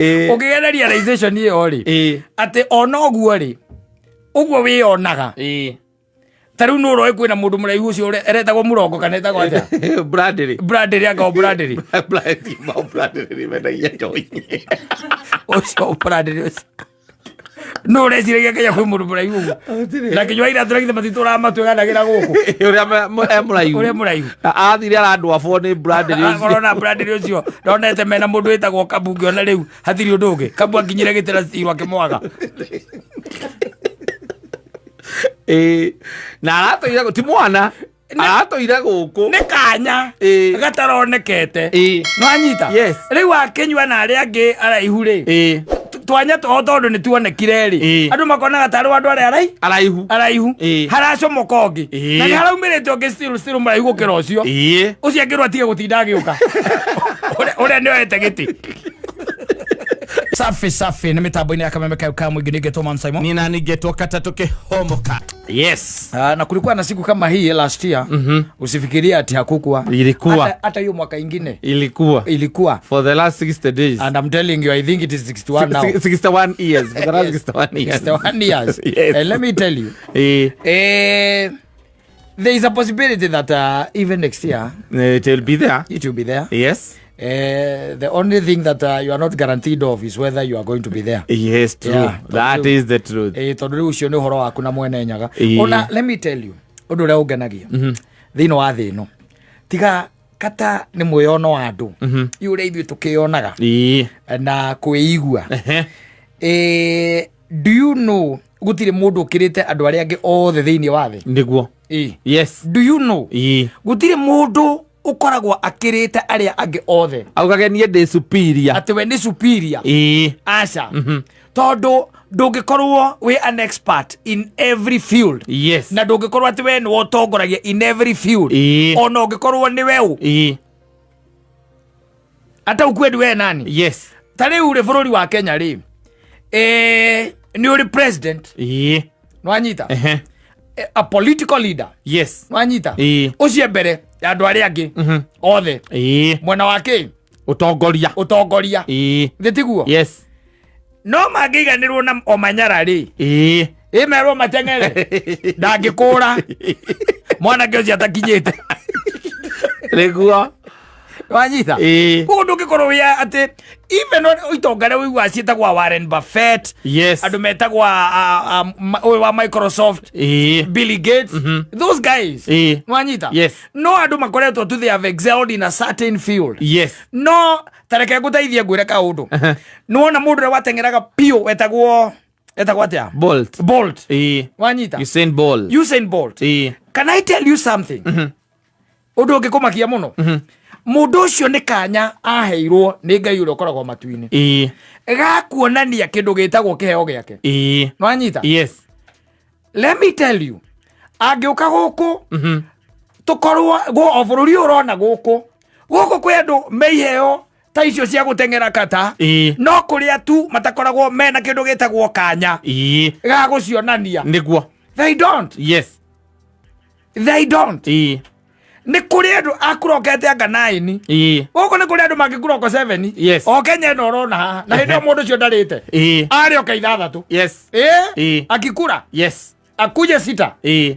Ũngĩgĩa na realization ĩyo rĩ, atĩ ona ũguo rĩ, ũguo wĩyonaga, ta rĩu nũ ũroĩ kwĩna mũndũ mũraihu ũcio aretagwo mũrongo kana etagwo atĩa? Bradley. Bradley, anga Bradley. Bradley, mau Bradley mendagia njohi. Ũcio Bradley ũcio nũ ũreciragia Kenya kwĩ mũndũ mũraihu ũguo na kĩnyua iratũ na githĩ matitũraga matwĩganagĩra gũkũ? Ũrĩa e mũraihu. Ũrĩa mũraihu. Athire arandwabwo nĩ Bradley ũcio. Akorwo na Bradley ũcio ndonete mena mũndũ wĩtagwo Kabu, ngĩona rĩu hatirĩ ũndũ ũngĩ. Kabu akinyire gĩtĩ na ciro akĩmwaga. Ĩĩ. Na aratũire ti mwana, aratũire gũkũ. Nĩ kanya gataronekete. Nĩwanyita? Yes. Rĩu akĩnyua na arĩa angĩ araihu rĩ, twanya twao tondũ nĩ tuonekire rĩ, andũ makonaga tarĩ andũ arĩa araihu. Araihu. Haracomoka ũngĩ na nĩ haraumĩrĩte ũngĩ still still mũraihu gũkĩra ũcio. Ũcio angĩrwo atige gũtinda agĩũka. Ũrĩa nĩ oete gĩtĩ. Safi safi, nĩ mĩtambo-inĩ ya Kameme kayo ka mũingĩ, nĩngetwo Man Simon. Nina ningetwo katatũ kĩhomoka, yes. Ah, na kulikuwa na siku kama hii last year. Usifikirie ati hakukuwa. Ilikuwa. Hata hiyo mwaka ingine Ilikuwa. Ilikuwa. For the last 60 days. And I'm telling you, I think it is 61 now. 61 years, for the last 61 years. 61 years. Yes. And let me tell you, there is a possibility that even next year It will be there. It will be there. Yes. The only thing that you are not guaranteed of is whether you are going to be there. Yes, true. Yeah. That is the truth. Tondũ rĩu ũcio nĩ ũhoro waku na mwene Nyaga. Ona let me tell you, ũndũ ũrĩa ũngenagia thĩinĩ wa thĩ ĩno, tiga kata nĩ mwĩyono wa andũ, i ũrĩa ithuĩ tũkĩyonaga na kwĩigua. Do you know gũtirĩ mũndũ ũkĩrĩte andũ arĩa angĩ othe thĩinĩ wa thĩ? Nĩguo. Yes. Do you know gũtirĩ mũndũ ũkoragwo akĩrĩte arĩa angĩ othe? Augage niĩ ndĩ superior. Atĩ we nĩ superior. Aca, tondũ ndũngĩkorwo wĩ an expert in every field na ndũngĩkorwo atĩ we nĩwe ũtongoragia in every field. Ona ũngĩkorwo nĩwe ũ, ata ukwendi we nani. Ta rĩu rĩ, bũrũri wa Kenya rĩ, nĩ ũrĩ president. Nwanyita? A political leader. Nwanyita? Ũcio mbere ya andũ arĩa angĩ othe mwena wa kĩ? Ũtongoria. Ũtongoria. Thĩ tiguo? Yes. No mangĩiganĩrwo na Omanyara rĩ, ĩmerwo mateng'ere, ndangĩkũra mwanake ũcio atakinyĩte. Nĩguo. Wanyita? Koguo ndũngĩkorwo wĩ atĩ even itonga rĩa ũiguaga ciĩtagwa Warren Buffett, andũ metagwa ũyũ wa Microsoft, Bill Gates, those guys. Nwanyita? Yes. No andũ makoretwo tu, they have excelled in a certain field. No tareke ngũteithie ngwĩre kaũndũ. Nĩwona mũndũ ũrĩa wateng'eraga piũ wetagwo atĩa? Bolt. Bolt. Wanyita? Usain Bolt. Usain Bolt. Can I tell you something, ũndũ ũngĩkũmakia mũno? Mũndũ ũcio nĩ kanya aheirwo nĩ Ngai ũrĩa ũkoragwo matu-inĩ gakuonania kĩndũ gĩtagwo kĩheo gĩake. Nwanyita? Yes. Let me tell you, angĩũka gũkũ tũkorwo o bũrũri ũyũ ũrona gũkũ kwĩ andũ me iheo ta icio cia gũteng'era kata, no kũrĩa tu matakoragwo mena kĩndũ gĩtagwo kanya ga gũcionania. Nĩguo. They don't. They don't. Nĩ kũrĩ andũ akurokete anga 9. Gũkũ nĩ kũrĩ andũ mangĩkuroko 7. O Kenya ĩno ũrona haha, na hĩndĩ ĩyo mũndũ ũcio ndarĩte, arĩ oka 6. Akikura akuje 6.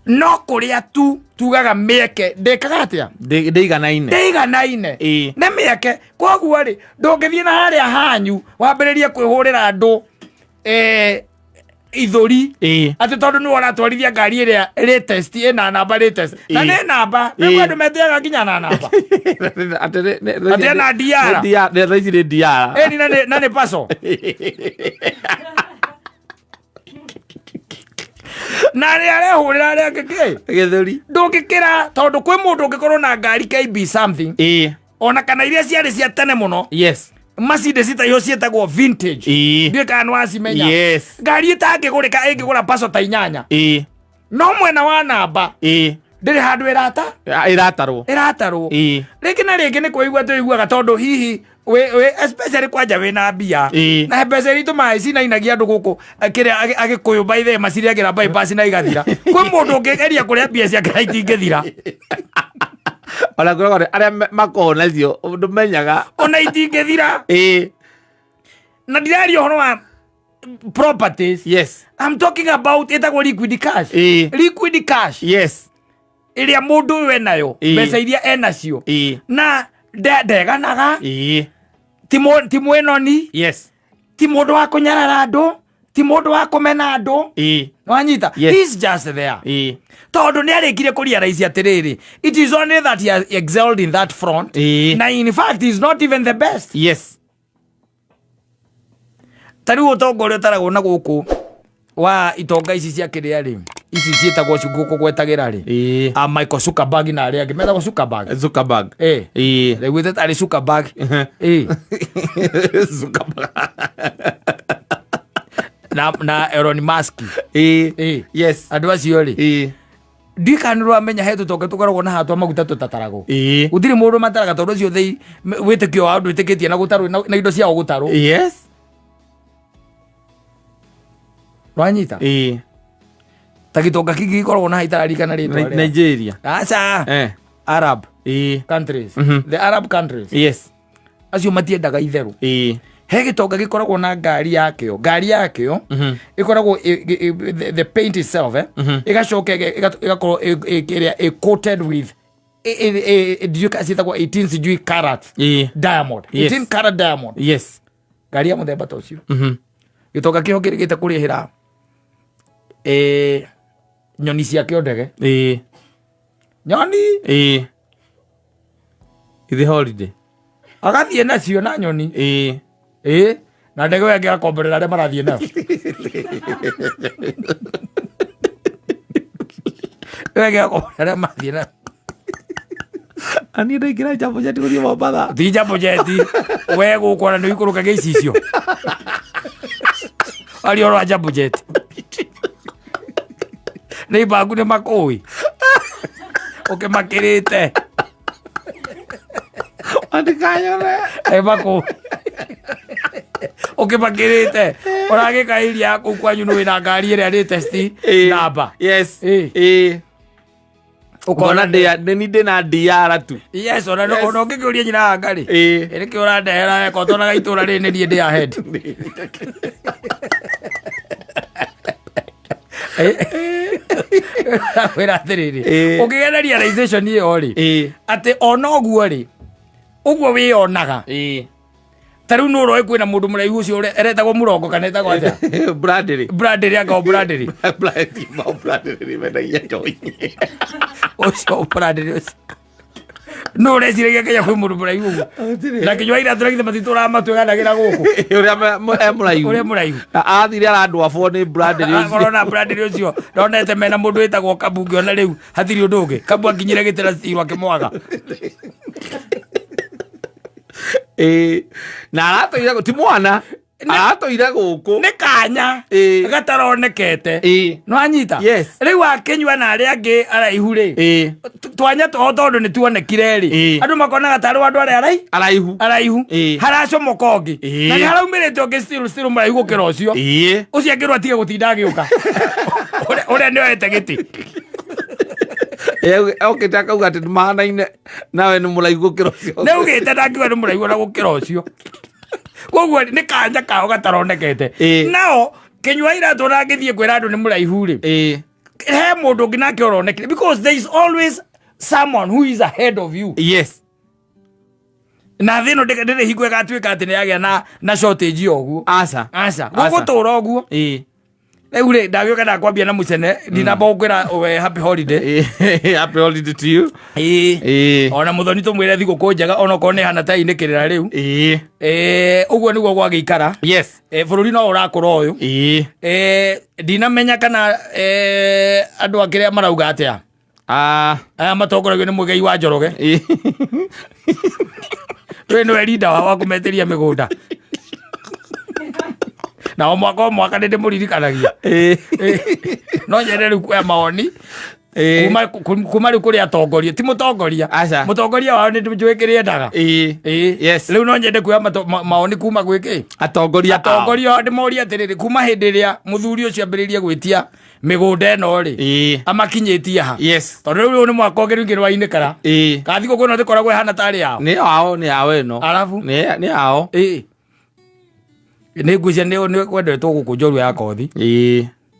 No kũrĩa tu tugaga mĩeke ndĩkaga atĩa? Ndĩiganaine. Ndĩiganaine. Nĩ mĩeke. Koguo rĩ, ndũngĩthiĩ na harĩa hanyu wambĩrĩrie kwĩhũrĩra andũ ithũri atĩ tondũ nĩwe ũratwarithia ngari ĩrĩa latest, ĩna namba latest na nĩ namba nĩ andũ metĩaga nginya na namba. Atĩ Atĩ ena DR. Nĩ DR, thaa ici nĩ DR. Ĩni na nĩ paso na arĩa arehũrĩra arĩa angĩ kĩ? Gĩthũri. Ndũngĩkĩra, tondũ kwĩ mũndũ ũngĩkorwo na ngari KB something, ona kana iria ciarĩ cia tene mũno, Mercedes ta icio ciĩtagwo vintage. Ndiũĩ kana nĩwacimenya. Yes. Ngari ĩtangĩgũrĩka ĩngĩgũra paso ta 8. No mwena wa namba ndĩrĩ handũ ĩrata. Ĩratarwo. Ĩratarwo. Rĩngĩ na rĩngĩ nĩ kũigua tũiguaga tondũ hihi we especially kwanja wĩna mbia na mbeca iria itũmaga cinainagia andũ gũkũ, kĩrĩa agĩkũyũ by the way macirĩagĩra bypass na igathira. Kwĩ mũndũ ũngĩgeria kũrĩa mbia ciake na itingĩthira. Ona kwĩragwo arĩa makoragwo nacio ndũmenyaga. Ona itingĩthira. Na ndiraria ũhoro wa properties. I'm talking about ĩtagwo liquid cash. Liquid cash. Ĩrĩa mũndũ ũyũ enayo, mbeca iria enacio. Na ndeganaga. Ti mwĩnoni. Ti mũndũ wa kũnyarara andũ, ti mũndũ wa kũmena andũ. Nĩwanyita? He's just there. Tondũ nĩ arĩkire kũ realize atĩrĩrĩ, it is only that he has excelled in that front. Na in fact he is not even the best. Ta rĩu ũtonga ũrĩa ũtaragwo na gũkũ wa itonga ici cia kĩrĩa rĩ, ici ciĩtagwo gũkũ gwetagĩra rĩ. A Michael Zuckerberg na arĩa angĩ metagwo Zuckerberg. Zuckerberg. Ndaiguĩte tarĩ Zuckerberg. Zuckerberg. Na Elon Musk. Andũ acio rĩ. Ndiũĩ kana nĩ ũramenya he tũtonga tũkoragwo na haha twa maguta tũtataragwo. Gũtirĩ mũndũ mataraga tondũ ũcio thĩ wĩtĩkio wao ndwĩtĩkĩtie na gũtarwo na indo ciao gũtarwo. Wanyita? Ta gĩtonga kĩngĩ gĩkoragwo na haha itararikana rĩtwa rĩao. Nigeria. Aca. Arab countries. The Arab countries. Acio matiendaga itherũ. He gĩtonga gĩkoragwo na ngari yakĩo. Ngari yakĩo ĩkoragwo the paint itself, ĩgacoka ĩgakorwo ĩrĩa ĩ coated with ndiũĩ kana ciĩtagwo 18 sijui carat diamond. 18 carat diamond. Ngari ya mũthemba ta ũcio. Gĩtonga kĩho kĩrĩgĩte kũrĩhĩra, nyoni ciakĩo ndege. Nyoni? Ithe holiday. Agathiĩ nacio na nyoni. Na ndege ĩyo ĩngĩ agakomborera arĩa marathiĩ nayo. Ĩyo ĩngĩ agakomborera arĩa marathiĩ nayo. Ani ndaingĩra Jambo Jet gũthiĩ Mombatha. Ti Jambo Jet. We gũkũ ona nĩ ũikũrũkagia icicio. Aria ũhoro wa Jambo Jet. Nĩ ibangu nĩ makũĩ. Ũkĩmakĩrĩte. Andikanyone. Makũĩ. Ũkĩmakĩrĩte. Ũragĩka area yaku kwanyu nĩ wĩna ngari ĩrĩa latest namba. Ũkona ndĩ ni ndĩ na DR tu. Yes, ona no, ona ũngĩkĩũria nyina wa ngari. Nĩkĩo ũrandehera eko, tonaga itũra rĩrĩ nĩ niĩ ndĩ ahead. Wĩra atĩrĩrĩ, ũkĩgĩa na realization ĩyo rĩ, atĩ ona ũguo rĩ, ũguo wĩyonaga. Ta rĩu nĩ ũroĩ kwĩna mũndũ mũraihu ũcio ũrĩa eretagwo Mũrongo kana etagwo atĩa? Bradley. Bradley, anga o Bradley. Bradley, ma Bradley nĩ mendagia njohi. Ũcio Bradley ũcio. No ũreciragia Kenya kwĩ mũndũ mũraihu ũguo? Gũtirĩ. Na kĩnyua iratũ na githĩ matitũraga matwĩganagĩra gũkũ. Ũrĩa e mũraihu. Ũrĩa mũraihu. Athire arandwabwo nĩ Bradley ũcio. Akorwo na Bradley ũcio, ndonete mena mũndũ wĩtagwo Kabu ngĩona rĩu hatirĩ ũndũ ũngĩ. Kabu akinyire gĩtĩ na Steve akĩmwaga. Na aratũire ti mwana. Aratũire gũkũ. Nĩ kanya gataronekete. Nĩ wanyita? Yes. Rĩu akĩnyua na arĩa angĩ araihu rĩ. Twanya twao tondũ nĩ tuonekire rĩ. Andũ makonaga tarĩ andũ arĩa Araihu. araihu. Haracomoka ũngĩ. Na nĩ haraumĩrĩte ũngĩ still mũraihu gũkĩra ũcio. Ũcio angĩrwo atige gũtinda agĩũka. Ũrĩa nĩ oete gĩtĩ. Okĩte akauga atĩ mahanaine nawe nĩ mũraihu gũkĩra ũcio. Nĩ augĩte ndangiuga nĩ mũraihu ona gũkĩra ũcio. Koguo nĩ kanya kao gataronekete. Nao kĩnyua iratũ na ngĩthiĩ kwĩra andũ nĩ mũraihu rĩ. He mũndũ ũngĩ nake ũronekire because there is always someone who is ahead of you. Na thĩ ĩno ndĩrĩ hingo ĩgatuĩka atĩ nĩ yagĩa na shortage ya ũguo. Aca. Aca. Gũgũtũra ũguo. Rĩu rĩ, ndagĩũka ndakwambia na mũcene, ndinamba gũkwĩra we happy holiday. Happy holiday to you. Ona mũthoni tũmwĩre thigũkũ njega, ona okorwo nĩ hana ta inĩkĩrĩra rĩu. Ũguo nĩguo gwagĩikara. Bũrũri no ũrakũra ũyũ. Ndinamenya kana andũ a kĩrĩa marauga atĩa. Aya matongoragio nĩ Mũigai wa Njoroge. Tũĩ nĩwe leader wao wa kũmetĩria mĩgũnda. Na o mwaka o mwaka nĩ ndĩmũririkanagia. No nyende rĩu kuoya mawoni. Kuma rĩu kũrĩ atongoria, ti mũtongoria. Aca. Mũtongoria wao nĩ njũĩ kĩrĩa endaga. Rĩu no nyende kuoya mawoni kuma gwĩ kĩ? Atongoria ao. Atongoria ao ndĩmorie atĩrĩrĩ, kuma hĩndĩ ĩrĩa mũthuri ũcio ambĩrĩirie gwĩtia Mĩgũnda ĩno rĩ, amakinyĩtie ha? Tondũ rĩu ũyũ nĩ mwaka ũngĩ rĩngĩ rwainĩkara. Ka thigũkũ ĩno ndĩkoragwo ĩhana tarĩ yao? Nĩ ao, nĩ ao ĩno. Arabu? Nĩ ao. Nĩ ngwĩciria nĩ kwendetwo gũkũ njorua ya kothi.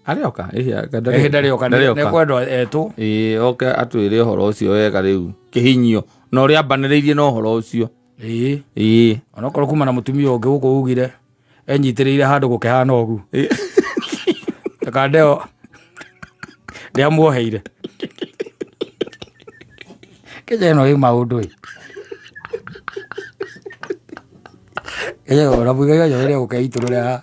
Arĩoka? Ĩhĩ, ndarĩoka. Ndarĩoka. Nĩ kwendwo etwo. Ĩĩ, oke atwĩre ũhoro ũcio wega rĩu kĩhinyio na ũrĩa ambanĩrĩirie na ũhoro ũcio. Onokorwo kuma na mũtumia ũngĩ gũkũ ugire enyitĩrĩire handũ gũkĩhana ũguo. Takandeo ndĩamuoheire. Kenya ĩno ĩ maũndũ ĩ. Kenya ona mũigai wa njohi ũkeitũrũre haha.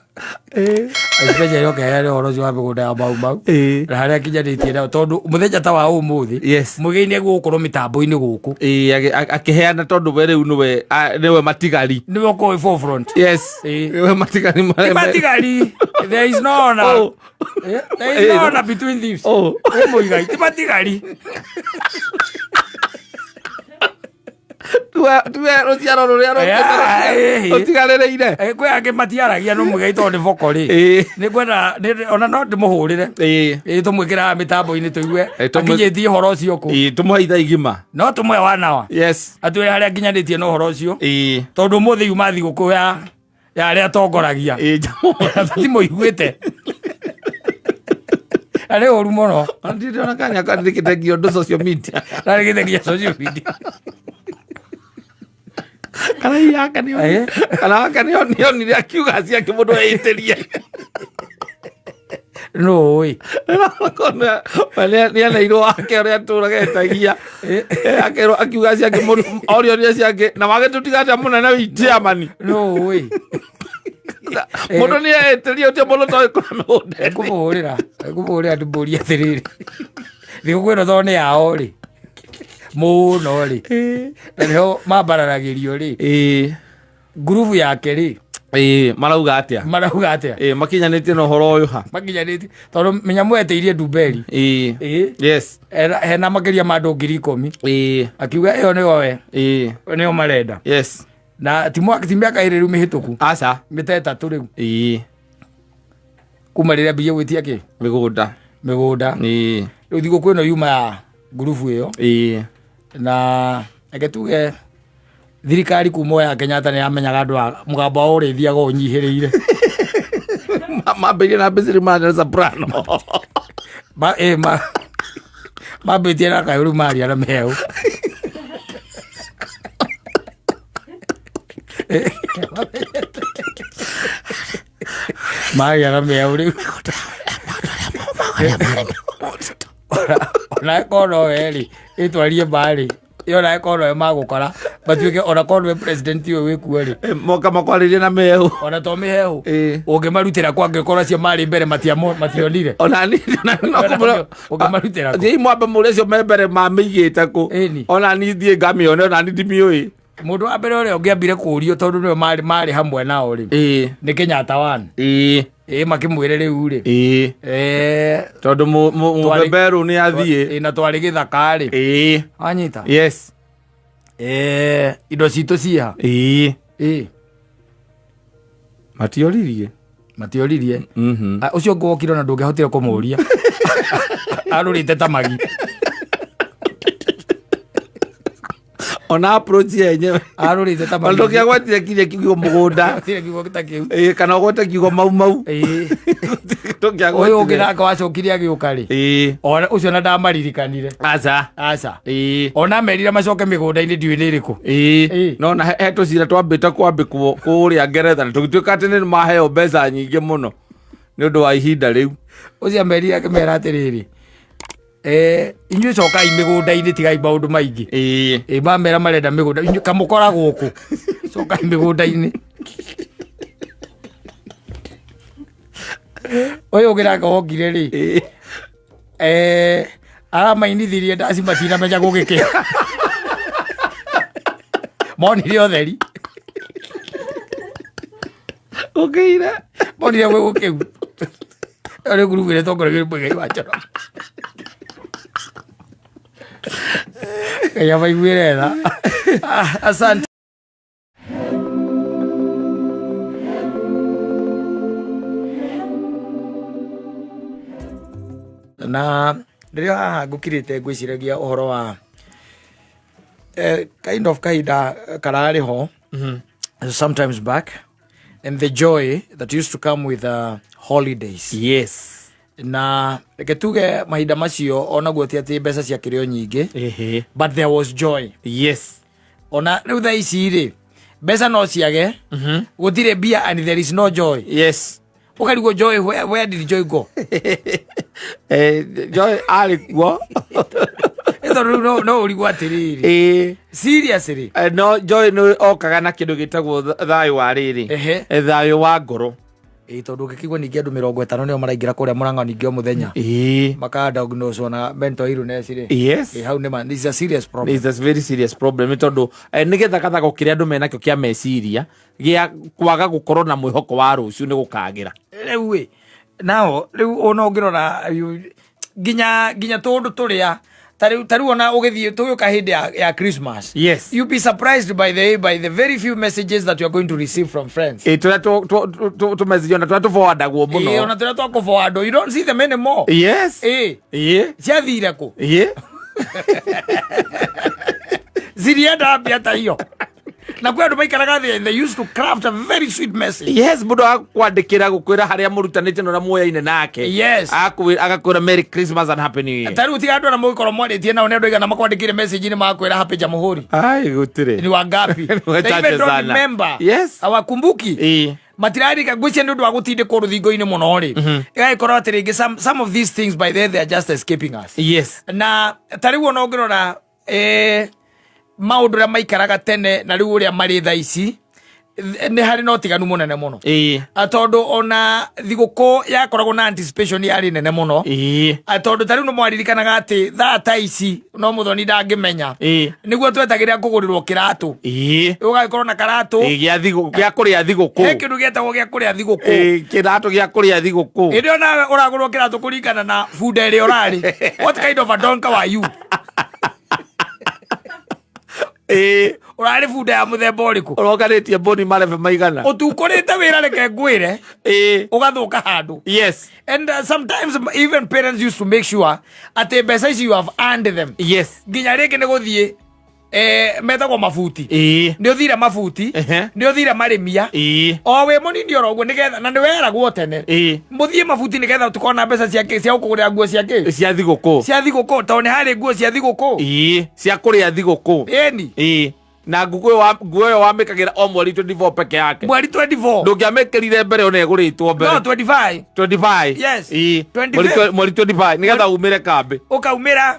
Especially ũkeheana ũhoro ũcio wa mĩgũnda ya Mau Mau. Na harĩa kinyanĩtie nayo tondũ mũthenya ta wa ũmũthĩ, mũigai nĩ egũgũkorwo mĩtambo-inĩ gũkũ. Akĩheana tondũ we rĩu nĩwe matigari. Nĩwe ũkorwo wĩ forefront. Nĩwe matigari Ti matigari. There is no honor. There is no honor between thieves. Wĩ mũigai, ti matigari. Tuwe rũciaro rũrĩa rũtigarĩrĩire. Kwĩ angĩ matiaragia no mũigai tondũ nĩ boko rĩ. Nĩ ngwenda, ona no ndĩmũhũrĩre. Tũmwĩkĩre haha mĩtambo-inĩ tũigue akinyĩtie ũhoro ũcio kũ. Tũmũhe ithaa igima. No tũmũhe one hour. Atwĩre harĩa nginyanĩtie na ũhoro ũcio. Tondũ ũmũthĩ yuma thigũkũ ya arĩa atongoragia. Tũtimũiguĩte. Na nĩ ũru mũno. Ona ndirĩ ndona kanya kandĩkĩte nginya ũndũ social media. Na nĩkĩte nginya social media. Kana hihi aka nĩ onire. Kana aka nĩ onire akiuga ciake mũndũ eĩtĩrie. Nũ ũĩ? Nĩ aneirwo wake ũrĩa atũraga etagia. Akerwo akiuga ciake mũndũ orio oria ciake na wagĩtũtiga atĩa mũnene witũ chairman. Nũ ũĩ? Mũndũ nĩ eĩtĩrie ũcio mũndũ toĩ kũrĩa mĩgũnda. Ngũmũhũrĩra, ngũmũhũrĩra ndĩmũrie atĩrĩrĩ. Thigũkũ ĩno tondũ nĩ yao rĩ. Mũno rĩ. Na nĩho mambararagĩrio rĩ. Ngurubu yake rĩ. Marauga atĩa? Marauga atĩa? Makinyanĩtie na ũhoro ũyũ ha? Makinyanĩtie. Tondũ menya mwetĩirie Ndumberi. Hena makĩria ma andũ ngiri ikũmi. Akiuga ĩyo nĩyo we. Nĩyo marenda. Na ti mwaka, ti mĩaka ĩrĩ rĩu mĩhĩtũku. Aca. Mĩta ĩtatũ rĩu. Kuma rĩrĩa ambĩrĩirie gwĩtia kĩ? Mĩgũnda. Mĩgũnda. Rĩu thigũkũ ĩno yuma ya ngurubu ĩyo. Na reke tuge thirikari kuma ya Kenyatta nĩ yamenyaga andũ a mũgambo wao ũrĩthiaga ũnyihĩrĩire. Mambĩrĩirie na Mbĩcĩrĩ Mandela Soprano. Mambĩtie na kayũ rĩu maria na mehũ. Maria na mehũ rĩu. Ona ĩkorwo no we rĩ, ĩtwarie mbarĩ. Ĩyo na ĩkorwo no we magũkora, matuĩke ona korwo nĩwe president ũyũ wĩkuo rĩ. Moka makwarĩrie na mehũ. Ona to mĩhehu. Ũngĩmarutĩra kwa angĩkorwo acio marĩ mbere mationire. Ona ni, ona ni no kũmũra- Ũngĩmarutĩra kũ? Thiĩi mwambe mũrĩe acio me mbere mamĩigĩte kũ. Ona ni thiĩ ngamĩone, ona ni ndimĩũĩ. Mũndũ wa mbere ũrĩa ũngĩambire kũũrio tondũ nĩwe marĩ hamwe nao rĩ. Nĩ Kenyatta one. Makĩmwĩre rĩu rĩ. Tondũ mũbeberũ nĩ athiĩ. Na twarĩ gĩthaka rĩ. Wanyita? Indo citũ ciha? Matioririe. Matioririe. Ũcio ũngĩ wokire ona ndũngĩahotire kũmũria. Arũrĩte ta magi. Ona approach yenyewe. Arũrĩte ta magi. Ona ndũngĩagwetire kinya kiugo mũgũnda. Gũtirĩ kiugo ta kĩu. Kana ũgwete kiugo mau mau. Ndũngĩagwetire. Ũyũ ũngĩ nake wacokire agĩũka rĩ. Ona ũcio ona ndamaririkanire. Aca. Aca. Ona amerire macoke mĩgũnda-inĩ ndiũĩ nĩ ĩrĩkũ. No na he tũcira twambĩte kwambĩkwo kũrĩa Ngeretha na tũgĩtuĩka atĩ nĩ maheo mbeca nyingĩ mũno nĩ ũndũ wa ihinda rĩu. Ũcio amerire akĩmera atĩrĩrĩ. Inyuĩ cokai mĩgũnda-inĩ tigai maũndũ maingĩ. Mamera marenda mĩgũnda, inyuĩ kamũkora gũkũ. Cokai mĩgũnda-inĩ. Ũyũ ũngĩ nake wokire rĩ. Aramainithirie ndaci matinamenya gũgĩkĩa. Monire ũtheri. Ũkĩire. Monire gwĩ gũkĩu. Ĩyo nĩ ngurubu ĩrĩa ĩtongoragio nĩ Muigai wa Njoroge. Ngai amaiguĩre tha. Asante. Na rĩrĩa haha ngũkirĩte ngwĩciragia ũhoro wa kind of kahinda kararĩ ho sometimes back and the joy that used to come with holidays. Na reke tuge mahinda macio onaguo ti atĩ mbeca ciakĩrĩ o nyingĩ, but there was joy. Ona rĩu thaa ici rĩ, mbeca no ciage, gũtirĩ mbia and there is no joy. Ũkarigwo joy, where did joy go? Joy arĩ kuo. Ĩ tondũ rĩu no ũrigwo atĩrĩrĩ, seriously? No joy nĩ okaga na kĩndũ gĩtagwo thayũ wa rĩrĩ. Thayũ wa ngoro. Ĩ tondũ ũngĩkĩigua ningĩ andũ 50 nĩo maraingĩra kũrĩa Mũrang'a ningĩ o mũthenya makadiagnoswo na mental illness rĩ. Ĩ hau nĩ ma it's a serious problem. It's a very serious problem nĩ tondũ nĩ gĩthagathago kĩrĩa andũ menakĩo kĩa meciria gĩa kwaga gũkorwo na mwĩhoko wa rũciũ nĩ gũkagĩra. Rĩu ĩ nao rĩu ona ũngĩrora nginya tũndũ tũrĩa tarĩu ona ũgĩthiĩ tũgĩũka hĩndĩ ya Christmas, you be surprised by the very few messages that you are going to receive from friends. Ĩ tũrĩa tũmessage ona tũrĩa tũforwardagwo Ĩ, mũno. Ona tũrĩa twakũforwardwo, you don't see them anymore. Ĩ ciathire kũ? Zirienda mbia ta hiyo na kwĩ andũ maikaraga thĩ, they used to craft a very sweet message. Yes, mũndũ agakwandĩkĩra gũkwĩra harĩa mũrutanĩte na ũrĩa muoyaine nake. Agakwĩra Merry Christmas and Happy New Year. Ta rĩu tiga andũ arĩa mũgĩkorwo mwarĩtie nao nĩ andũ aigana makwandĩkĩire message nĩ makwĩra happy Jamhuri? Ai, gũtirĩ. Ni wangapi? Ni They wachache even don't sana. remember. Hawakumbuki. Matirarika ngwĩciria nĩ ũndũ wa gũtindĩkwo rũthingo-inĩ mũno rĩ, ĩgagĩkorwo atĩ rĩngĩ some of these things by the way, they are just escaping us. Na ta rĩu ona ũngĩrora maũndũ ũrĩa maikaraga tene na rĩu ũrĩa marĩ thaa ici, nĩ harĩ na ũtiganu mũnene mũno. Tondũ ona thigũkũ yakoragwo na anticipation yarĩ nene mũno. Tondũ ta rĩu nĩ mwaririkanaga atĩ thaa ta ici no mũthoni ndangĩmenya nĩguo twetagĩrĩra kũgũrĩrwo kĩratũ. Ũgagĩkorwo na karatũ. Gĩa kũrĩa thigũkũ. He kĩndũ gĩetagwo gĩa kũrĩa thigũkũ. Kĩratũ gĩa kũrĩa thigũkũ. Hĩndĩ ĩyo nawe ũragũrwo kĩratũ kũringana na bunda ĩrĩa ũrarĩ. What kind of a donkey were you? Ũrarĩ bunda ya mũthemba ũrĩkũ? Ũroganĩtie mbũni marebe maigana? Ũtukũrĩte wĩra, reke ngwĩre, ũgathũka handũ. And sometimes even parents used to make sure atĩ mbeca ici you have earned them. Nginya rĩngĩ nĩ gũthiĩ metagwo mabuti. Nĩ ũthire mabuti, nĩ ũthire marĩmia, o wĩ mũnini oro ũguo, nĩgetha na nĩ weragwo tene mũthiĩ mabuti nĩgetha tũkona mbeca cia gũkũgũrĩra nguo cia kĩ? Cia thigũkũ. Cia thigũkũ, tondũ nĩ harĩ nguo cia thigũkũ. Cia kũrĩa thigũkũ. Ĩni. Na nguo ĩyo wamĩkagĩra o mweri 24 peke yake. Mweri 24. Ndũngĩamĩkĩrire mbere ona ĩgũrĩtwo mbere. No 25. 25. Yes. Mweri 25. Mweri 25 nĩgetha umĩre kambĩ. Ũkaumĩra.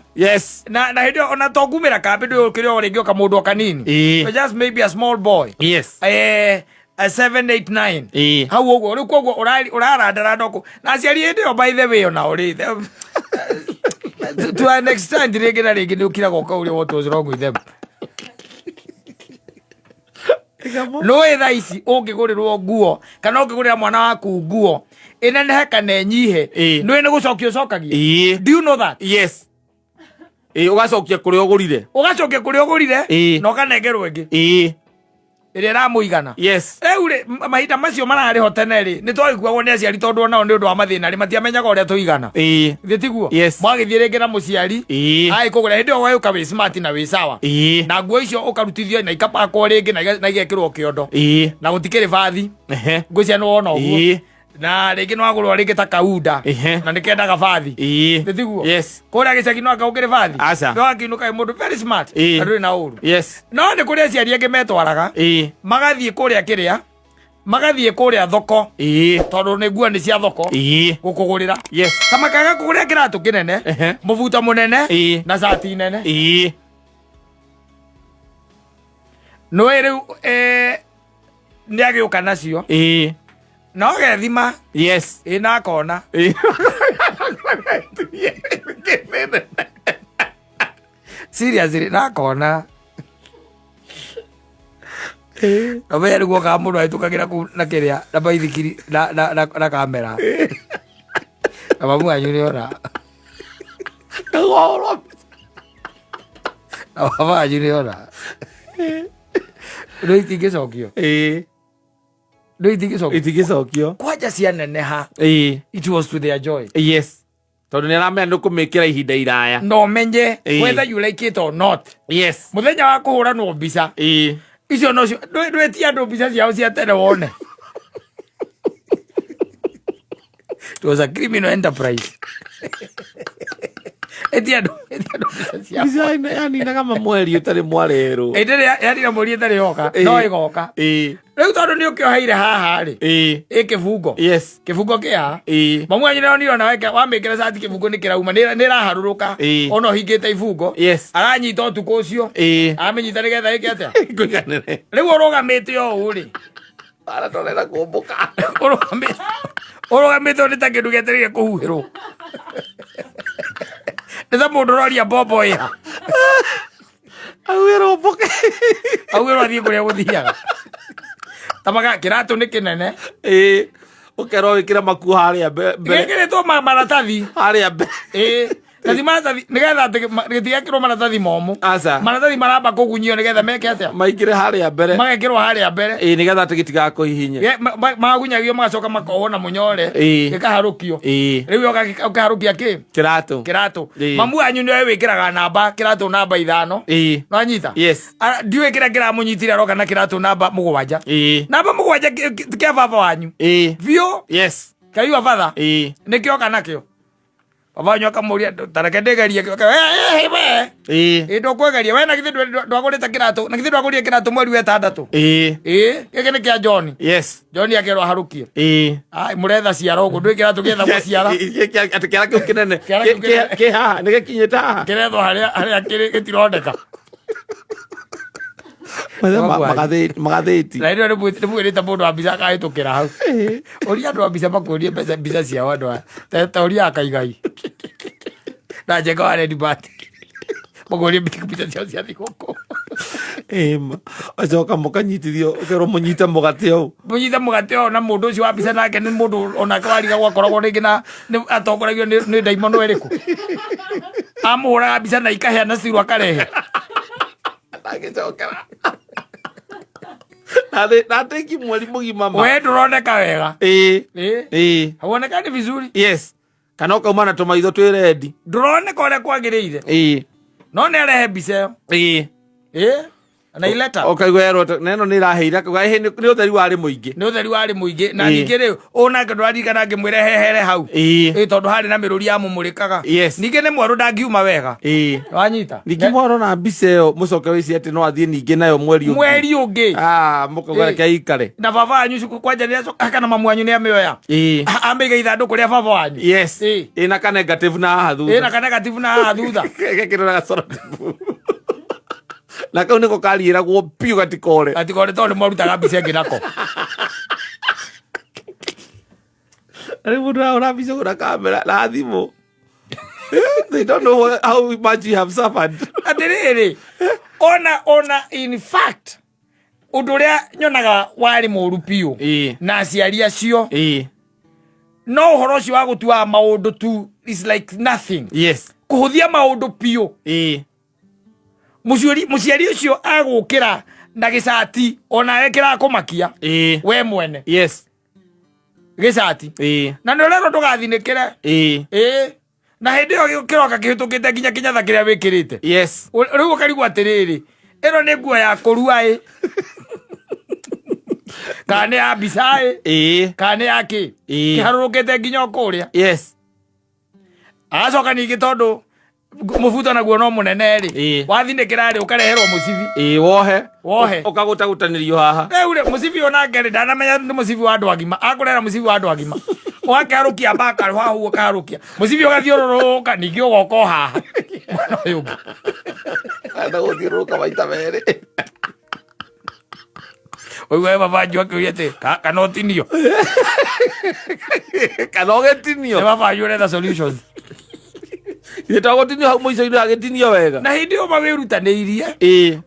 Na hĩndĩ ĩyo ona to kumĩra kambĩ, ndũ ũkĩrĩ o rĩngĩ o kamũndũ o kanini. You're just maybe a small boy. 7 8 9 hau ũguo. Rĩu koguo ũrarandaranda kũ na aciari hĩndĩ ĩyo, by the way, ona ũrĩ to an extent rĩngĩ na rĩngĩ nĩ ũkiraga ũkauria what was wrong with them. Nũĩ thaa ici ũngĩgũrĩrwo nguo kana ũngĩgũrĩra mwana waku nguo ĩnenehe kana ĩnyihe, nũĩ nĩ gũcokia ũcokagia? Do you know that? Yes, ũgacokia kũrĩa ũgũrire. Ũgacokia kũrĩa ũgũrire na ũkanengerwo ĩngĩ ĩrĩa ĩramũigana. Rĩu rĩ, mahinda macio mararĩ ho tene rĩ, nĩ twagĩkuagwo nĩ aciari tondũ onao nĩ ũndũ wa mathĩna rĩ, matiamenyaga ũrĩa tũigana. Githĩ tiguo? Yes. Mwagĩthiĩ rĩngĩ na mũciari agĩkũgũra hĩndĩ ĩyo ũgagĩũka wĩ smart na wĩ sawa. Na nguo icio ũkarutithio na ikapakwo rĩngĩ na igekĩrwo kĩondo na gũtikĩrĩ bathi. Ngwĩciria nĩ wona ũguo. Na rĩngĩ nĩ wagũrwo rĩngĩ ta kaunda na nĩ kendaga bathi. Githĩ tiguo? Yes. Kũrĩa gĩcagi no anga ũkĩrĩ bathi. Aca. No akĩinũka wĩ mũndũ very smart na ndũrĩ na ũru. No nĩ kũrĩ aciari angĩ metwaraga magathiĩ kũrĩa kĩrĩa, magathiĩ kũrĩa thoko, tondũ nĩ nguo nĩ cia thoko, gũkũgũrĩra ta makaga kũgũrĩra kĩratũ kĩnene, mũbuto mũnene na cati nene. Nĩũĩ rĩu nĩ agĩũka nacio na ũgethima ĩ na akona. Seriously, na akona nomenya rĩu wokaga mũndũ ahĩtũkagĩra kũu na kĩrĩa na baithikiri na kamera na mamu wanyu nĩ ona na baba wanyu nĩ ona rĩu itingĩcokio. Rĩu itingĩcokio. Itingĩcokio. Kwanja cianeneha, it was to their joy. Tondũ nĩ aramenya nĩ ũkũmĩkĩra ihinda iraya. Na ũmenye whether you like it or not. Mũthenya wa kũhũranwo mbica icio nocio ndwĩtie andũ mbica ciao cia tene wone. It was a criminal enterprise. Etia andũ mbica ciao. Mbica yaninaga mamweri ũtarĩ mwarerwo. Ĩndĩ yarina mweri ĩtarĩ yoka, no ĩgoka. Rĩu tondũ nĩ ũkĩoheire haha rĩ, ĩ kĩbungo. Kĩbungo kĩ haha. Mamu wanyu nĩronire ona weke wamĩkĩra cati kĩbungo nĩ kĩrauma, nĩ ĩraharũrũka. Ona ũhingĩte ibungo. Aranyita ũtukũ ũcio. Amĩnyita nĩgetha ĩke atĩa? Kũiganĩre. Rĩu ũrũgamĩte o ũũ rĩ. Aratwarĩra kũmbũka. Ũrũgamĩte nĩ ta kĩndũ gĩetereire kũhuhĩrwo. Nĩ ta mũndũ ũroria mbombo ĩha. Augĩrwo mbũke. Augĩrwo athiĩ kũrĩa gũthiaga. Tamaga kĩratũ nĩ kĩnene. Ũkerwo wĩkĩre makuo harĩa mbere. Gĩkĩrĩtwo maratathi. Harĩa mbere. Na ti maratathi nĩgetha atĩ gĩtigekĩrwo maratathi momũ. Aca. Maratathi maramba kũgunyio nĩgetha meke atĩa? Maingĩre harĩa mbere. Magekĩrwo harĩa mbere. Nĩgetha atĩ gĩtigakũhihinye. Magunyagio magacoka makohwo na mũnyore. Gĩkaharũkio. Rĩu ũkaharũkia kĩ? Kĩratũ. Kĩratũ. Mamu wanyu nĩwe wĩkĩraga namba kĩratũ namba 5. Nwanyita? Yes. Ndiũĩ kĩrĩa kĩramũnyitire aroka na kĩratũ namba 7. Namba 7 kĩa baba wanyu. Biũ. Yes. Kĩayua batha. Nĩkĩoka nakĩo. Baba wanyu akamũria tareke ndĩgerie we. Ĩ ndũkwegeria we na githĩ ndwagũrĩte kĩratũ, na githĩ ndwagũrire kĩratũ mweri wa 6. Ĩ gĩkĩ nĩ kĩa John. Yes. John akerwo aharũkie. Ai mũretha ciara ũguo ndwĩ kĩratũ gĩethagwo ciara. Atĩ kĩara kĩu kĩnene. Kĩara kĩu kĩnene. Kĩ haha nĩ gĩkinyĩte haha. Kĩrethwo harĩa kĩrĩ gĩtironeka. Magathĩti. Na ĩno nĩ mwĩrĩte mũndũ wa mbica akahĩtũkĩra hau. Ũria andũ a mbica makuonie mbeca mbica ciao andũ aya. Ta ũria akaigai. Na Njenga wa Red Bat. Makuonie mbica ciao cia thigũkũ. Ĩma. Acoka mũkanyitithio ũkerwo mũnyite mũgate ũũ. Mũnyite mũgate ũũ na mũndũ ũcio wa mbica nake nĩ mũndũ onake warigagwo akoragwo rĩngĩ na atongoragio nĩ ndaimono ĩrĩkũ. Amũhũraga mbica na ikahĩa na ciru akarehe. Agĩcokera. Na teki mweri mũgima ma. We ndũroneka wega. Hauonekani vizuri. Yes. Kana ũkauma na tũmaitho twĩ rendi. Ndũroneka ũrĩa kwagĩrĩire. No nĩ arehe mbica ĩyo. Na ileta. Ũkaigua erwo na ĩno nĩ ĩraheire akauga ĩhĩ nĩ ũtheri warĩ mũingĩ. Nĩ ũtheri warĩ mũingĩ. Na ningĩ rĩ, ũũ nake ndũraririkana ngĩmwĩra hehere hau. Tondũ harĩ na mĩrũri yamũmũrĩkaga. Yes. Ningĩ nĩ mwerũ ndangiuma wega. Wanyita? Ningĩ mwarora mbica ĩyo mũcoke wĩcirie atĩ no athiĩ ningĩ nayo mweri ũngĩ. Mweri ũngĩ. Mũkauga reke aikare. Na baba wanyu cuku kwanja nĩ acoka kana mamu wanyu nĩ amĩoya. Amĩiga ithandũkũ rĩa baba wanyu. Yes. Ĩna ka negative na haha thutha. Ĩna ka negative na haha thutha. Gekĩrwo na gacorotĩbu. Na kau nĩko kariĩragwo biũ gatikore. Gatikore tondũ nĩmarutaga mbica ĩngĩ nako. Rĩu mũndũ arahũra mbica ũguo na kamera na thimũ. They don't know how much you have suffered. Atĩrĩrĩ, ona in fact ũndũ ũrĩa nyonaga warĩ mũũru biũ na aciari acio no ũhoro ũcio wa gũtuaga maũndũ tu is like nothing. Yes. Kũhũthia maũndũ biũ. Mũciari ũcio agũkĩra na gĩcati onawe kĩrakũmakia. We mwene. Yes. Gĩcati. Na nĩ ũrerwo ndũgathinĩkĩre. Na hĩndĩ ĩyo kĩroka kĩhĩtũkĩte nginya kĩnyatha kĩrĩa wĩkĩrĩte. Yes. Rĩu ũkarigwo atĩrĩrĩ, ĩno nĩ nguo ya kũrua ĩ. Kana nĩ ya mbica ĩ. Kana nĩ ya kĩ. Kĩharũrũkĩte nginya o kũrĩa. Yes. Agacoka ningĩ tondũ mũbuto naguo no mũnene rĩ. Wathinĩkĩra rĩ ũkareherwo mũcibi. Wohe. Wohe. Ũkagũtagũtanĩrio haha. Rĩu rĩ mũcibi onake rĩ ndanamenya nĩ mũcibi wa andũ agima. Akũrehera mũcibi wa andũ agima. Ũgakĩharũkia mbaka haha ũguo ũkaharũkia. Mũcibi ũgathiũrũrũka ningĩ ũgoka o haha. Mwana ũyũ ũngĩ. Enda gũthiũrũrũka maita merĩ. Ũigua baba wanyu akĩũria atĩ, kana ũtinio? Kana ũgĩtinio? Nĩ baba wanyu ũretha solutions. Ithe to gũtinio hau mũico-inĩ agĩtinio wega. Na hĩndĩ ĩyo mawĩrutanĩirie,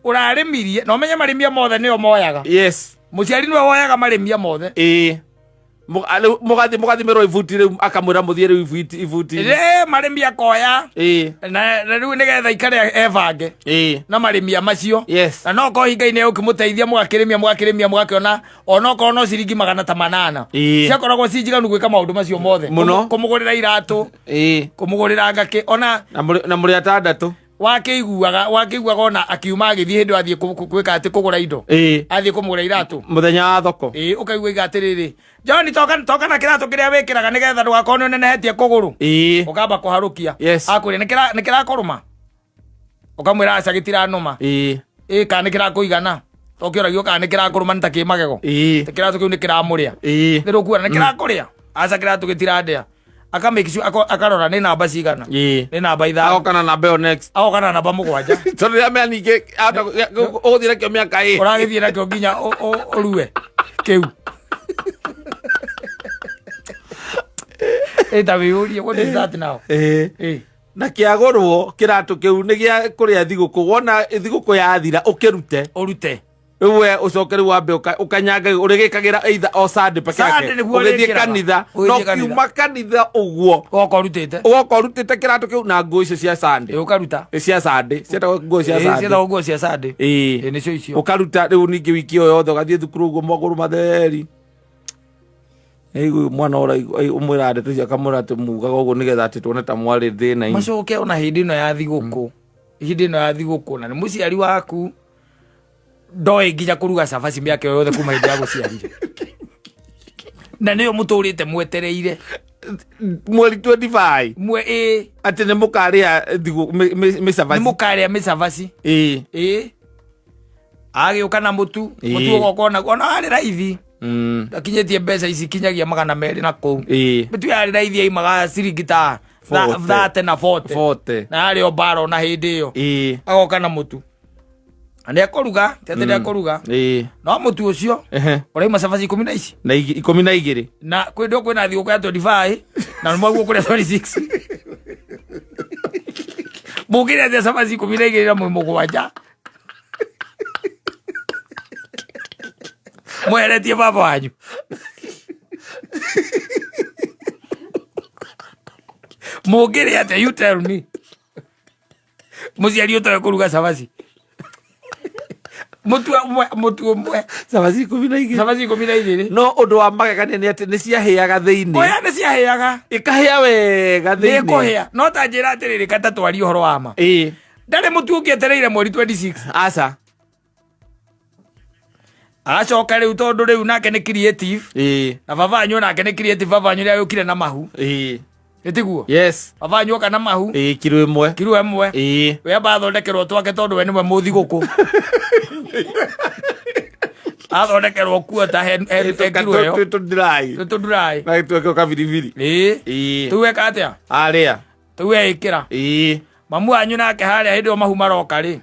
ũrarĩmirie, na ũmenye marĩmia mothe nĩo moyaga. Yes. Mũciari nĩwe woyaga marĩmia mothe. Rĩu mũgathimĩrwo ibuti rĩu akamwĩra mũthiĩ rĩu ibuti ibuti. Ĩ, marĩmi akoya na rĩu nĩgetha ikare ebange na marĩmia macio. Na no korwo hingai nĩ ũkĩmũteithia, mũgakĩrĩmia mũgakĩrĩmia, mũgakĩona onokorwo no ciringi 800 ciakoragwo ci njiganu gwĩka maũndũ macio mothe. Mũno. Kũmũgũrĩra iratũ, kũmũgũrĩra ngakĩ ona. Na mũrĩ atandatũ. Wakĩiguaga ona akiuma agĩthiĩ hĩndĩ athiĩ gwĩka atĩ kũgũra indo, athiĩ kũmũgũra iratũ. Mũthenya wa thoko. Ĩĩ, ũkaigua iga atĩrĩrĩ, John, toka toka na kĩratũ kĩrĩa wĩkĩraga nĩgetha ndũgakorwo nĩ ũnenehetie kũgũrũ. Ũkamba kũharũkia. Akwĩra nĩ kĩrakũrũma, ũkamwĩra aca, gĩtiranũma. Ĩ kana nĩ kĩrakũigana? Tokĩũragio kana nĩ kĩrakũrũma, nĩ ta kĩ magego. Ta kĩratũ kĩu nĩ kĩramũrĩa. Nĩ rũkuona nĩ kĩrakũrĩa? Aca, kĩratũ gĩtirandĩa. Akamake sure akarora nĩ namba cigana. Nĩ namba 5. Agoka na namba ĩyo next. Agoka na namba 7. Tondũ rĩrĩa mĩa ningĩ ũgũthiĩ nakĩo mĩaka ĩ. Ũragĩthiĩ nakĩo nginya ũrue kĩu. Ĩ ta wĩyũrie, what is that now? Ĩ. Na kĩagũrwo kĩratũ kĩu nĩ gĩa kũrĩa thigũkũ. Wona thigũkũ yathira, ũkĩrute. Ũrute. Rĩu we ũcoke rĩu wambe ũkanyanga ũrĩgĩkagĩra either o Sunday peke yake. Sunday nĩguo ũgĩthiĩ ũrĩkĩraga. Kanitha. Ũgĩthiĩ No kanitha. kiuma kanitha ũguo, ũgoka ũrutĩte. Ũgoka ũrutĩte kĩratũ kĩu na nguo icio cia Sunday. Ĩ, ũkaruta. Ĩ, cia Sunday cietagwo nguo cia Ĩ, Sunday. Ciĩtagwo nguo cia Sunday. Ĩ, nĩcio icio. Ũkaruta rĩu ningĩ wiki ĩyo yothe ũgathiĩ thukuru ũguo magũrũ matheri. Ĩgu mwana ũmwĩra ndeto icio, akamwĩra atĩ mugaga ũguo nĩgetha atĩ tuone ta mwarĩ thĩna-inĩ. Macoke ona hĩndĩ ĩno ya thigũkũ, hĩndĩ ĩno ya thigũkũ, na nĩ mũciari waku ndoĩ nginya kũruga cabaci mĩaka ĩyo yothe kuma hĩndĩ ya gũciarire, na nĩyo mũtũrĩte mwetereire. Mweri 25. Mwe ĩ. Atĩ nĩ mũkarĩa thigũ nĩ mĩcabaci. Mũkarĩa mĩcabaci. Ĩ, agĩũka na mũtu. Mũtu ũgoka onaguo ona warĩ raithi. Akinyĩtie mbeca ici kinyagia 200 na kũu. Mĩtu yarĩ raithi, yaimaga ciringi ta 40. 30 na 40. 40. Na yarĩ o mbara ona hĩndĩ ĩyo. Agoka na mũtu na nĩ ekũruga, ti atĩ ndekũruga, no mũtu ũcio ũraima cabaci 10 na ici. Na 12. Na kwĩ kwĩna thigũkũ ya 25 na nĩ mwaguo kũrĩa 26, mũngĩrĩa atĩa cabaci 12 na mwĩ 7 mweheretie baba wanyu? Mũngĩrĩa atĩa? You tell me, mũciari ũtoĩ kũruga cabaci, mũtu ũmwe, mũtu ũmwe. Cabaci 12. Cabaci 12. No ũndũ wa magegania nĩ atĩ nĩ ciahĩaga thĩinĩ. Oya, nĩ ciahĩaga. Ikahĩa wega Nĩ thĩinĩ. kũhĩa, no ta njĩra atĩrĩrĩ, kata twarie ũhoro wa ma, ndarĩ mũtu ũngĩetereire mweri 26. Aca. Agacoka rĩu, tondũ rĩu nake nĩ creative, na baba wanyu nake nĩ creative, baba wanyu nĩ agĩũkire na mahu. Ĩtiguo? Yes. Baba wanyu oka na mahu. Kiro 1. Kiro 1. We amba athondekerwo twake, tondũ we nĩwe mũthigũkũ, athondekerwo kuota he kiro ĩyo. Tũndiraĩ. Tũnduraĩ. Na twekwo kabiribiri. Tũu eka atĩa? Arĩa. Tũu eĩkĩra. Mamu wanyu nake harĩa hĩndĩ ĩyo mahu maroka rĩ,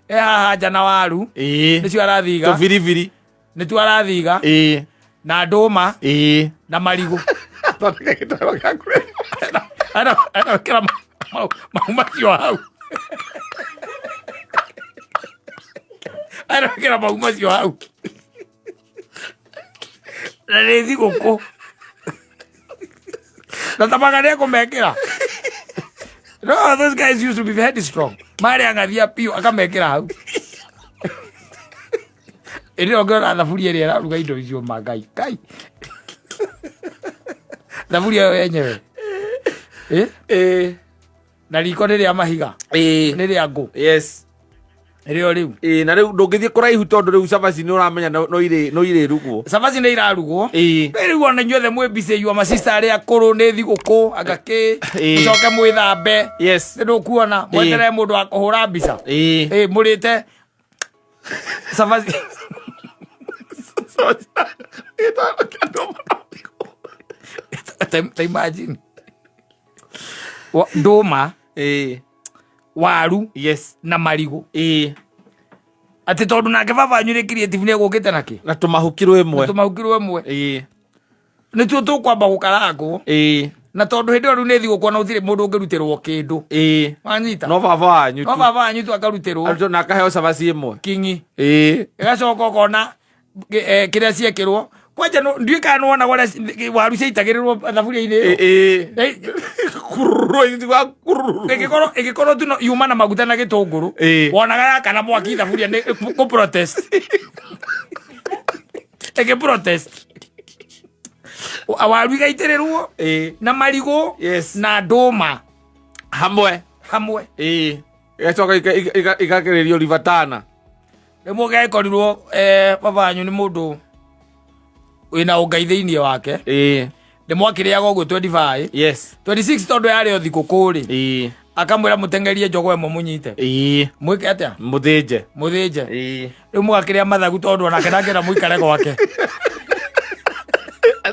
e haha nja na waru. Nĩcio arathiga. Tũbiribiri. Nĩtuo arathiga. Na ndũma. Na marigũ. Thondeka gĩtaro gĩa kũrĩa. Arekĩra mahu macio hau, arekĩra mahu macio hau, na nĩ thigũkũ, na tamaga nĩ ekũmekĩra. No, those guys used to be very strong, marĩ ang'athia piũ, akamekĩra hau. Ĩrĩ ũngĩona thaburia ĩrĩa ĩraruga indo icio, ma Ngai kai, thaburia ĩyo yenyewe. Na riko nĩ rĩa mahiga. Nĩ rĩa ngũ. Rĩo rĩu. Na rĩu ndũngĩthiĩ kũraihu, tondũ rĩu cabaci nĩ ũramenya no irĩrugwo. Cabaci nĩ irarugwo. Rĩu ona inyuothe mwĩ busy, you masista arĩa akũrũ, nĩ thigũkũ anga kĩ. Mũcoke mwĩthambe. Nĩ ndũkuona mweterere mũndũ wa kũhũra mbica. Ĩ, mũrĩte cabaci. Ta imagine ndũma, waru na marigũ, atĩ tondũ nake baba wanyu nĩ creative, nĩ egũkĩte nakĩ. Na tũmahu kiro 1. Tũmahu kiro 1. Nĩtuo tũkwamba gũkarangwo. Na tondũ hĩndĩ ĩyo rĩu nĩ thigũkũ na gũtirĩ mũndũ ũngĩrutĩrwo kĩndũ. Wanyita? No baba wanyu no tu. Baba wanyu tu akarutĩrwo. Arutwo na akaheo cabaci 1. Kingi. Ĩgacoka ũkona kĩrĩa ciekĩrwo. Kwanja ndiũĩ kana nĩwona ũrĩa waru ciaitagĩrĩrwo thaburia-inĩ ĩyo. Ĩĩ. Eh, Kururu, ĩgĩtigwa kururu. Ĩngĩkorwo tu yuma na maguta na gĩtũngũrũ, wonaga yakana mwaki thaburia nĩ kũ protest, ĩngĩ protest waru igaitĩrĩrwo na marigũ na ndũma Hamwe. Hamwe. Ĩĩ. Igacoka igakĩrĩrio ribatana. Rĩmwe ũgĩkorirwo baba wanyu nĩ mũndũ wĩna ũngai thĩinĩ wake, nĩ mwakĩrĩaga ũguo 25, 26, tondũ yarĩ o thigũkũ rĩ, akamwĩra mũteng'erie njogo ĩmwe mũnyite. Mwĩke atĩa? Mũthĩnje. Mũthĩnje. Rĩu mũgakĩrĩa mathagu, tondũ onake ndangĩenda mũikare gwake.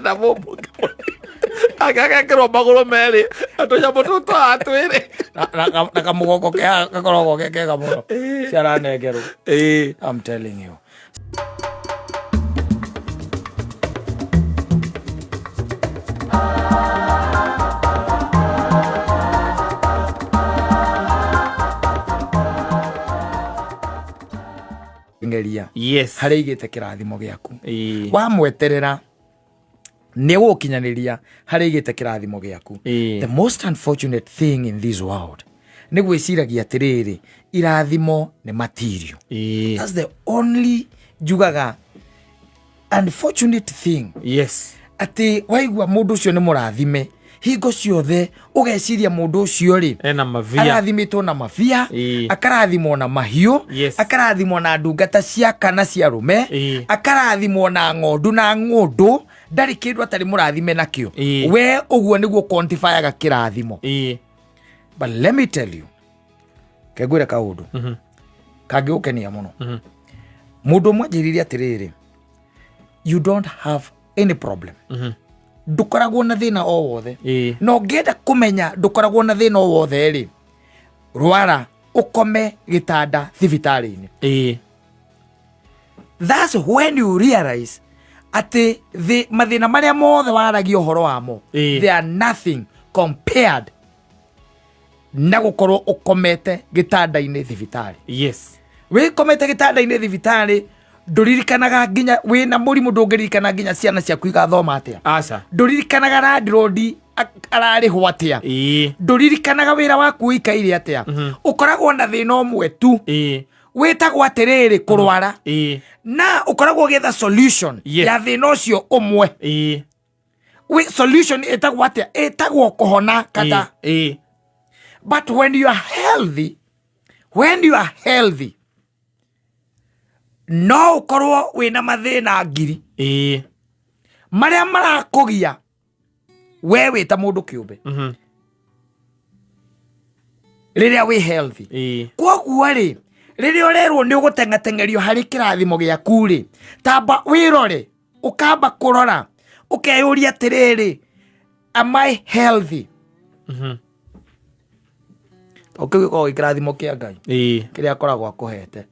Na mũmbunge ake agekĩrwo magũrũ merĩ na tũnyamũ tũtũ twa twĩrĩ. Na kamũgongo gakoragwo ke kega mũno ciaranengerwo. I'm telling you. Ngeria harĩa igĩte kĩrathimo gĩaku, wamweterera nĩ gũkinyanĩria harĩa igĩte kĩrathimo gĩaku. The most unfortunate thing in this world nĩ gwĩciragia atĩrĩrĩ, irathimo nĩ material. That's the only, njugaga, unfortunate thing, atĩ waigua mũndũ ũcio nĩ mũrathime, hingo ciothe ũgeciria mũndũ ũcio rĩ Ena mavia. Arathimĩtwo na mabia, akarathimwo na mahiũ, akarathimwo na ndungata cia kana cia rũme, akarathimwo na ng'ondu na ng'ũndũ, ndarĩ kĩndũ atarĩ mũrathime nakĩo. We ũguo nĩguo quantifyaga kĩrathimo. But let me tell you, kengwĩre kaũndũ kangĩgũkenia mũno. Mũndũ ũmwe anjĩrire atĩrĩrĩ, you don't have any problem, ndũkoragwo na thĩna o wothe. Na ũngĩenda kũmenya ndũkoragwo na thĩna o wothe rĩ, rwara ũkome gĩtanda thibitarĩ-inĩ. That's when you realize atĩ mathĩna marĩa mothe waragia ũhoro wamo, they are nothing compared na gũkorwo ũkomete gĩtanda-inĩ thibitarĩ. Wĩkomete gĩtanda-inĩ thibitarĩ, ndũririkanaga nginya wĩna mũrimũ, ndũngĩririkana nginya ciana ciaku igathoma atĩa. Aca. Ndũririkanaga landlord ararĩhwo atĩa. Ndũririkanaga wĩra waku ũikaire atĩa. Ũkoragwo na thĩna ũmwe tu, wĩtagwo atĩrĩrĩ, kũrwara. Na ũkoragwo ũgĩetha solution ya thĩna ũcio ũmwe. Solution ĩtagwo atĩa? Ĩtagwo kũhona kata. But when you are healthy, when you are healthy, no ũkorwo wĩna mathĩna ngiri marĩa marakũgia we wĩ ta mũndũ kĩũmbe, rĩrĩa wĩ healthy. Koguo rĩ, rĩrĩa ũrerwo nĩ ũgũteng'ateng'erio harĩ kĩrathimo gĩaku rĩ, tamba wĩrore, ũkamba kũrora ũkeyũria atĩrĩrĩ, am I healthy? Tondũ kĩu gĩkoragwo gĩ kĩrathimo kĩa Ngai kĩrĩa akoragwo akũhete.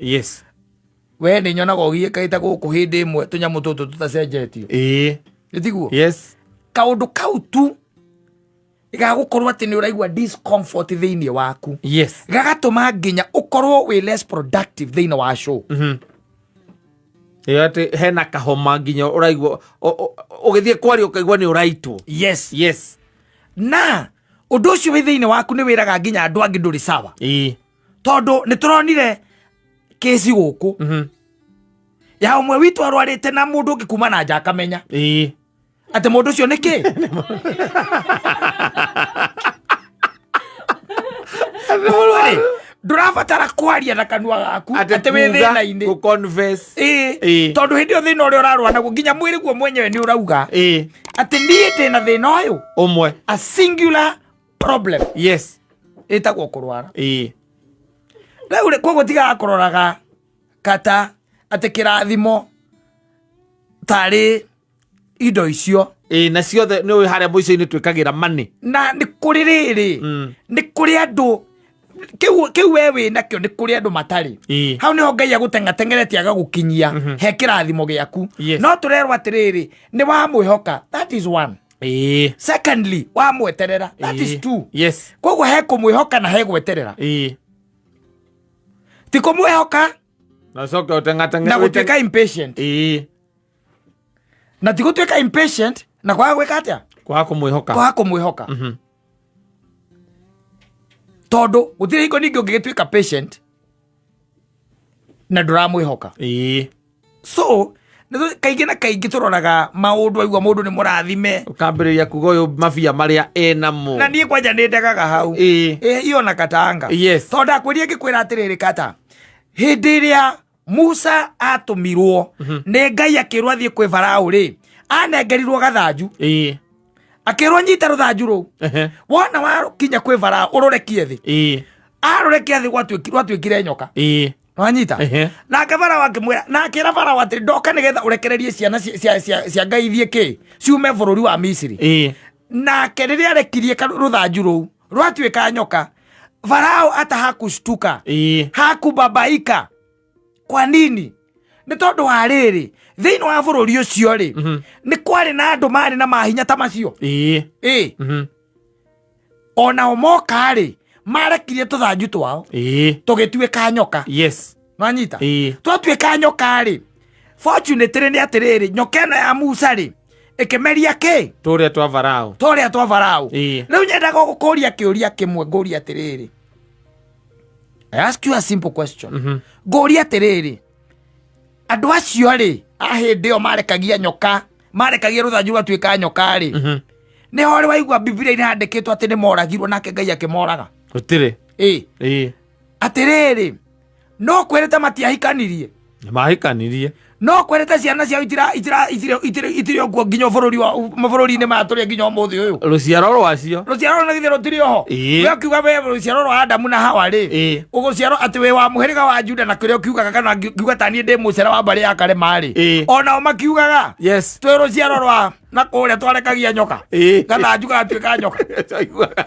We nĩ nyonaga ũgiĩkaĩte gũkũ hĩndĩ ĩmwe tũnyamũ tũtũ tũtacenjetio. Nĩ tiguo? Yes. Kaũndũ kau tu gagũkorwo atĩ nĩ ũraigua discomfort thĩinĩ waku, gagatũma nginya ũkorwo wĩ less productive thĩinĩ wa show. Ĩyo atĩ hena kahoma nginya ũraigua ũgĩthiĩ kwaria ũkaigua nĩ ũraitwo. Na ũndũ ũcio wĩ thĩinĩ waku nĩ wĩraga nginya andũ angĩ ndũrĩ sawa, tondũ nĩ tũronire kĩci gũkũ ya ũmwe witũ arwarĩte na mũndũ ũngĩ kuma na nja akamenya atĩ mũndũ ũcio nĩ kĩ. Koguo rĩ, ndũrabatara kwaria na kanua gaku atĩ wĩ thĩna-inĩ. Gũ-confess. Tondũ hĩndĩ ĩyo thĩna ũrĩa ũrarũa naguo, nginya mwĩrĩ guo mwenyewe nĩ ũrauga atĩ niĩ ndĩ na thĩna ũyũ, Ũmwe. A singular problem ĩtagwo kũrwara. Rĩu rĩ, koguo tigaga kũroraga kata atĩ kĩrathimo tarĩ indo icio. Ĩĩ, na ciothe nĩ ũĩ harĩa mũico-inĩ twĩkagĩra money. Na nĩ kũrĩ rĩrĩ, nĩ kũrĩ andũ kĩu we wĩ nakĩo, nĩ kũrĩ andũ matarĩ. Hau nĩho Ngai agũteng'ateng'eretie agagũkinyia he kĩrathimo gĩaku. No tũrerwo atĩrĩrĩ, nĩ wamwĩhoka, that is one. Secondly, wamweterera, that is two. Koguo he kũmwĩhoka na he gweterera. Ti kũmwĩhoka Na coke ũteng'ateng'e na gũtuĩka impatient. Na ti gũtuĩka impatient na kwaga gwĩka atĩa? Kwaga kũmwĩhoka. Kwaga kũmwĩhoka. Tondũ gũtirĩ hingo ningĩ ũngĩgĩtuĩka patient na ndũramwĩhoka. So kaingĩ na kaingĩ tũroraga maũndũ, aigua mũndũ nĩ mũrathime, Ũkambĩrĩria kuga ũyũ mabia marĩa enamo. Na niĩ kwanja nĩ ndegaga hau. Ĩ, iyo na katanga. Tondũ ndakwĩria ngĩkwĩra atĩrĩrĩ, kata hĩndĩ ĩrĩa Musa atũmirwo nĩ Ngai akĩrwo athiĩ kwĩ Farao rĩ, anengerirwo gathanju, akĩrwo nyita rũthanju rũu. Wona wakinya kwĩ Farao ũrũrekie thĩ. Arũrekia thĩ, rwatuĩkire nyoka. Wanyita? Nake Farao akĩmwĩra na akĩra Farao atĩrĩ, ndoka nĩgetha ũrekererie ciana cia Ngai ithiĩ kĩ ciume bũrũri wa Misiri. Nake rĩrĩa arekirie rũthanju rũu rwatuĩka nyoka, Farao ata hakushtuka, hakubabaika. Kwa nini? Nĩ tondũ wa rĩrĩ, thĩinĩ wa bũrũri ũcio rĩ, nĩ kwarĩ na andũ marĩ na mahinya ta macio. Ĩ, onao moka rĩ, marekirie tũthanju twao, tũgĩtuĩka nyoka. Nwanyita? Twatuĩka nyoka rĩ, fortunately nĩ atĩrĩrĩ, nyoka ĩno ya Musa rĩ, ĩkĩmeria kĩ? Tũrĩa twa Farao. Tũrĩa twa Farao. Rĩu nyendaga gũkũria kĩũria kĩmwe, ngũria atĩrĩrĩ, I ask you a simple question. Ngũria atĩrĩrĩ, andũ acio rĩ, a hĩndĩ ĩyo marekagia nyoka, marekagia rũthanju rwatuĩka nyoka rĩ, nĩ ho rĩ waigua Bibilia-inĩ handĩkĩtwo atĩ nĩ moragirwo nake Ngai akĩmoraga? Gũtirĩ. Ĩ. Atĩrĩrĩ, no kwĩrĩte matiahikanirie? Nĩ mahikanirie. No kwĩrĩte ciana ciao itirĩ okuo nginya bũrũri wa mabũrũri-inĩ maya tũrĩ nginya ũmũthĩ ũyũ? Rũciaro rwacio. Rũciaro rũu githĩ rũtirĩ oho? Ĩĩ. We ũkiuga we rũciaro rwa Adamu na Hawa rĩ, ũgũciaro atĩ wĩ wa mũhĩrĩga wa Juda na kĩrĩa ũkiugaga, kana ngiuga ta niĩ ndĩ mũcere wa mbarĩ ya Karema rĩ, onao makiugaga twĩ rũciaro rwa na kũrĩa twarekagia nyoka, gathanju gatuĩka nyoka. Twaiguaga.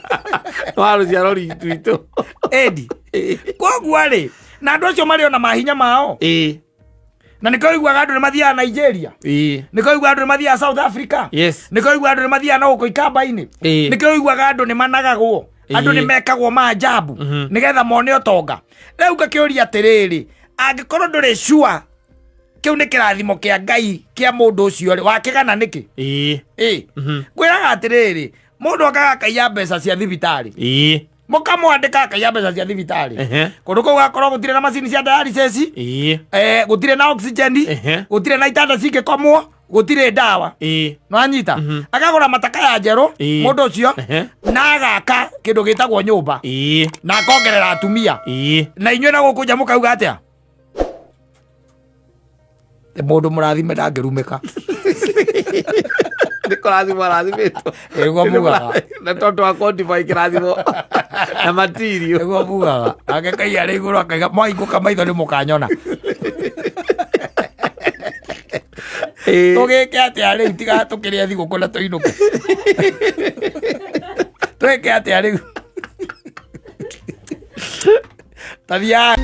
Wa rũciaro rwitũ. Ĩndi koguo rĩ, na andũ acio marĩ ona mahinya mao, na nĩkĩo ũiguaga andũ nĩ mathiaga Nigeria, nĩkĩo ũiguaga andũ nĩ mathiaga South Africa, nĩkĩo ũiguaga andũ nĩ mathiaga na gũkũ ikamba-inĩ, nĩkĩo ũiguaga andũ nĩ managagwo, andũ nĩ mekagwo maajabu nĩgetha mone ũtonga. Rĩu ngakĩũria atĩrĩrĩ, angĩkorwo ndũrĩ sure kĩu nĩ kĩrathimo kĩa Ngai kĩa mũndũ ũcio rĩ, wakĩgana nĩkĩ? Ĩ, ngwĩraga atĩrĩrĩ, mũndũ okaga akaiya mbeca cia thibitarĩ, mũkamwandĩka akaiya mbeca cia thibitarĩ. Kũndũ kũu gakorwo gũtirĩ na macini cia dialysis, gũtirĩ na oxygen, gũtirĩ na itanda cingĩkomwo, gũtirĩ ndawa. Nwanyita? Akagũra matakaya njerũ, mũndũ ũcio, na agaka kĩndũ gĩtagwo nyũmba, na akongerera atumia, na inyuĩ na gũkũ nja mũkauga atĩa? Mũndũ mũrathime ndangĩrumĩka. Nĩ kũrathimwo arathimĩtwo. Nĩguo mugaga. Na tondũ wa quantify kĩrathimo na material. Nĩguo mugaga. Nake Ngai arĩ igũrũ akaiga mwahingũka maitho nĩ mũkanyona. Tũgĩke atĩa rĩu tiga tũkĩrĩe thigũkũ na tũinũke? Twĩke atĩa rĩu? Tathiaga.